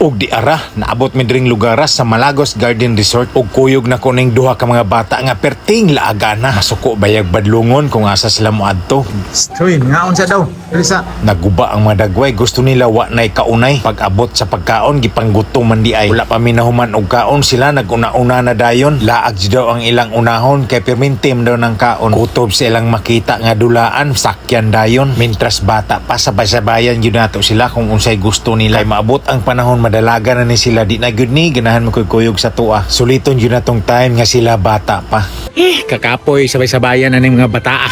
Ug di ara, naabot mi diring lugar sa Malagos Garden Resort ug kuyog na ko ning duha ka mga bata nga perting laagana. Masuko bayag badlungon kung asa sila moadto. Uy, ngaon sa daw. Elisa. Naguba ang mga dagway, gusto nila wa nay kaunay. Pag abot sa pagkaon, gipanggutom man di ay. Wala pa mi nahuman og kaon, sila naguna-una na dayon. Laag jud daw ang ilang unahon kay permintim daw ng kaon. Kutob sa ilang makita nga dulaan, sakyan dayon. Mintras bata pa, sabay-sabayan gyud nato sila kung unsay gusto nila. Kay maabot ang panahon madalaga na ni sila, di na gyud ni ganahan mo kuyog sa tuwa. Suliton gyud natong time nga sila bata pa. Eh, kakapoy sabay-sabayan na ning mga bata.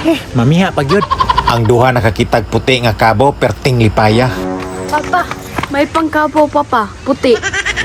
Eh, mamiha pag yun. Ang duha nakakitag puti nga kabo, perting lipaya. Papa, may pangkapo, Papa. Puti.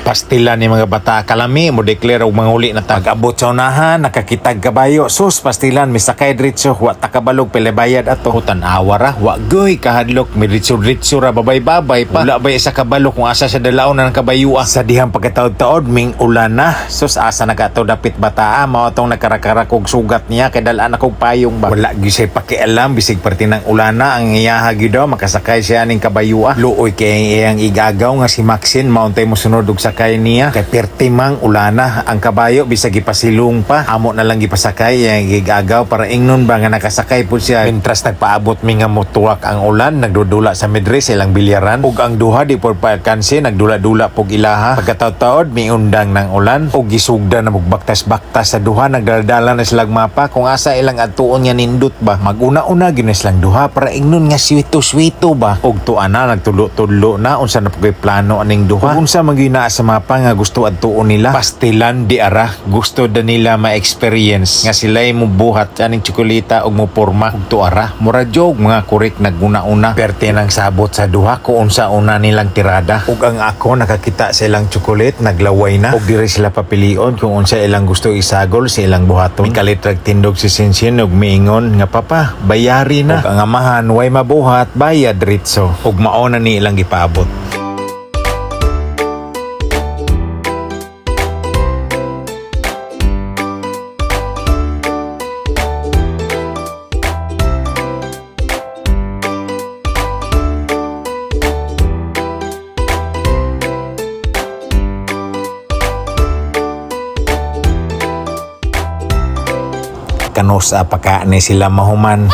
Pastila ni mga bata kalami mo declare og manguli na ta. Pag-abot sa unahan nakakitag kabayo, sus, pastilan, misakay diretso, wa ta kabalog pila bayad ato. Tan-awa ra, wa goy kahadlok, midiretso diretso ra, babay-babay pa. Wala bay isa kabalo kung asa sa dalaon na ng kabayo ah. Sa dihang pagkataod-taod ming ulan na, sus, asa na ka to dapit bataa, mao tong nakarakarak og sugat niya kay dalaan akong payong ba. Wala gyud siya pakialam bisig parte ng ulan na, ang iyaha gyud daw makasakay siya ning kabayo ah. Luoy kay iyang igagaw nga si Maxine mauntay mo sunod og sakay niya kay perti mang ulana ang kabayo, bisag gipasilong pa, amo na lang gipasakay iyang igagaw para ingnon ba nga nakasakay pud siya. Mintras nagpaabot mi nga motuwak ang ulan, nagdudula sa midre sa ilang bilyaran ug ang duha di pod paalkanse, nagdula-dula pog ilaha. Pagkataod-taod miundang ng ulan ug gisugda na baktas-baktas sa duha, nagdaldala na silang mapa kung asa ilang adtuon nga nindot ba. Maguna-una gyud na silang duha para ingnon nga swito-swito ba. Ug tuwa na nagtulo-tulo na unsa na pugoy plano aning duha. Ug unsa man gyud naa sa mapa nga gusto adtuon nila. Pastilan di ara, gusto da nila ma-experience nga sila'y mubuhat aning tsokolita ug muporma. Ug tuara mura jog mga kurik naguna-una, perte nang sabot sa duha kung unsa una nilang tirada. Ug ang ako nakakita sa ilang tsokolet, naglaway na. Ug diri sila papilion kung unsa ilang gusto isagol sa ilang buhaton. Mikalit rag tindog si Sinsin ug miingon nga, "Papa, bayari na." Ug ang amahan way mabuhat, bayad ritso ug mao na ni ilang gipaabot. Kanus-a pa ka ni sila mahuman.